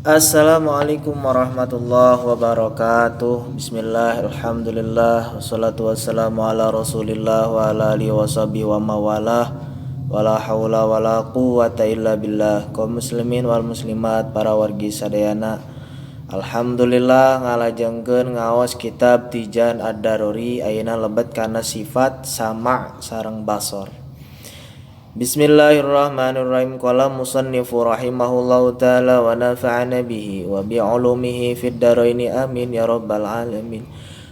Assalamualaikum warahmatullahi wabarakatuh. Bismillah, alhamdulillah, wassalatu wassalamu ala rasulillah wa ala alihi washabihi wa mawalah. Wala haula wala quwata illa billah. Kaum muslimin wal muslimat, para wargi sadayana, alhamdulillah, ngalajengkeun ngaos kitab Tijan Ad-Daruri. Ayeuna lebet kana sifat sama sareng basor. Bismillahirrahmanirrahim. Qala musannifu rahimahullahu taala wa nafa'ana bihi wa bi ulumihi fid dharaini, amin ya rabbal alamin.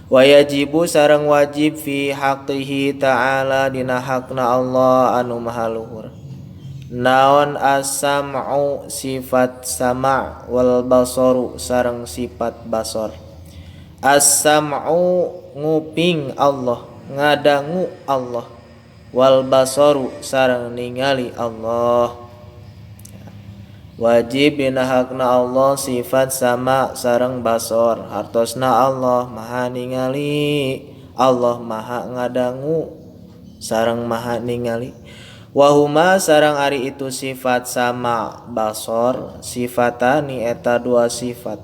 Wa yajibu sareng wajib, fi haqqihi ta'ala dina hakna Allah anu maha luhur, naon, as-sam'u sifat sama', wal basaru sareng sifat basor. As-sam'u nguping Allah, ngadangu Allah, wal basaru sareng ningali Allah. Wajib dina hakna Allah sifat sama sareng basor. Hartosna Allah maha ningali, Allah maha ngadangu sareng maha ningali. Wahuma sareng ari itu sifat sama basor, sifatani eta dua sifat,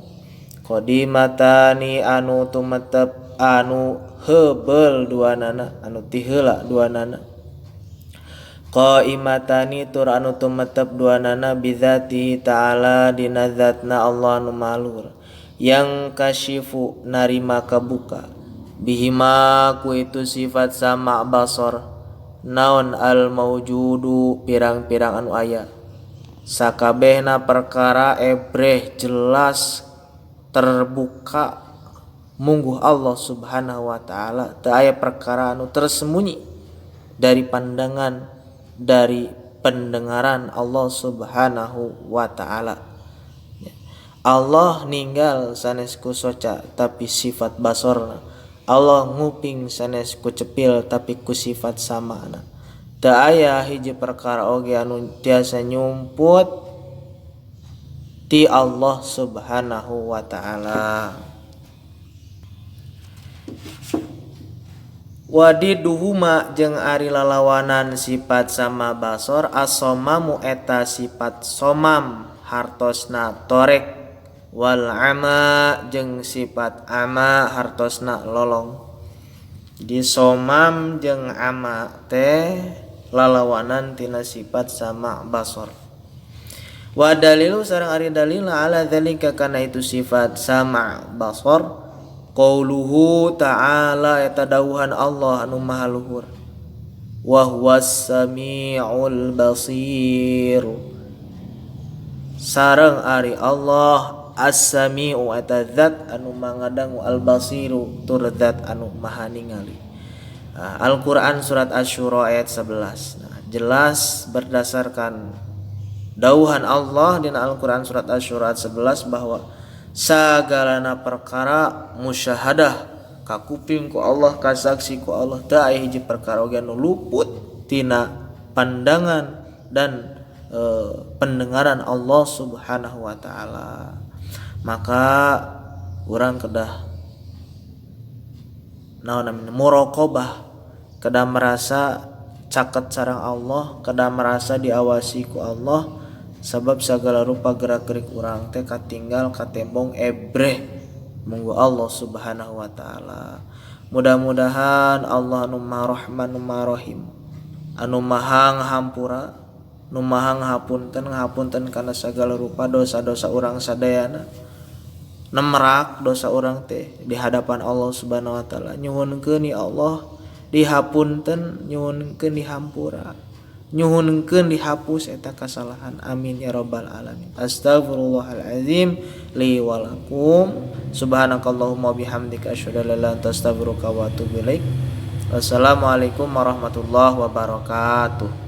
qadimatani anu tumetep, anu heubeul dua nana, anu tiheula dua nana, qaimatani tur anu tumetep dua nana, bidzati ta'ala dina zatna Allah anu maha luhur, yang kasyifu narima kabuka, bihima ku itu sifat sama basor, naon, al maujudu pirang-pirang anu aya. Sakabehna perkara ebreh, jelas terbuka mungguh Allah Subhanahu wa taala. Teu aya perkara anu tersembunyi dari pandangan, dari pendengaran Allah Subhanahu wa taala. Allah ninggal sanes ku soca, tapi sifat basorna. Allah nguping sanes ku cepil, tapi ku sifat samana. Teu aya hiji perkara oge anu tiasa nyumput ti Allah Subhanahu wa taala. Wadiduhuma jeung ari lalawanan sifat sama basor, asomamu eta sifat somam, hartosna torek, wal ama jeung sifat ama, hartosna lolong. Di somam jeung ama teh lalawanan tina sifat sama basor. Wa dalilu sareng ari dalil, ala dzalika kana itu sifat sama basor, qauluhu ta'ala eta dawuhan Allah anu maha luhur, wa huwas samiul basir. Sareng ari Allah as-sami'u eta zat anu mangadangu, al-basiru tur zat anu maha ningali. Nah, Al-Quran surat Asy-Syura ayat 11. Nah, jelas berdasarkan dawuhan Allah dina Al-Quran surat Asy-Syura ayat 11 bahwa sagalana perkara musyahadah, kakuping ku Allah, kasaksi ku Allah. Teu aya hiji perkara oge anu luput tina pandangan dan pendengaran Allah Subhanahu wa taala. Maka urang kedah, naon namanya, muraqabah, kedah merasa caket sareng Allah, kedah merasa diawasi ku Allah, sabab segala rupa gerak-gerik urang teh katinggal, katembong, ebreh mungguh Allah Subhanahu wa taala. Mudah-mudahan Allah anu Maha Rahman, nu Maha Rahim, anu Maha Ngahampura, nu Maha Ngahapunten, ngahapunten kana segala rupa dosa-dosa urang sadayana. Nemrak dosa urang teh di hadapan Allah Subhanahu wa taala, nyuhunkeun ya Allah dihapunten, nyuhunkeun dihampura, nyuhunkeun dihapus eta kasalahan. Amin ya rabbal alamin. Astaghfirullahalazim li wa lakum. Subhanakallahumma bihamdika, asyhadu an la ilaha illa anta, astaghfiruka wa atubu ilaik. Wassalamualaikum warahmatullahi wabarakatuh.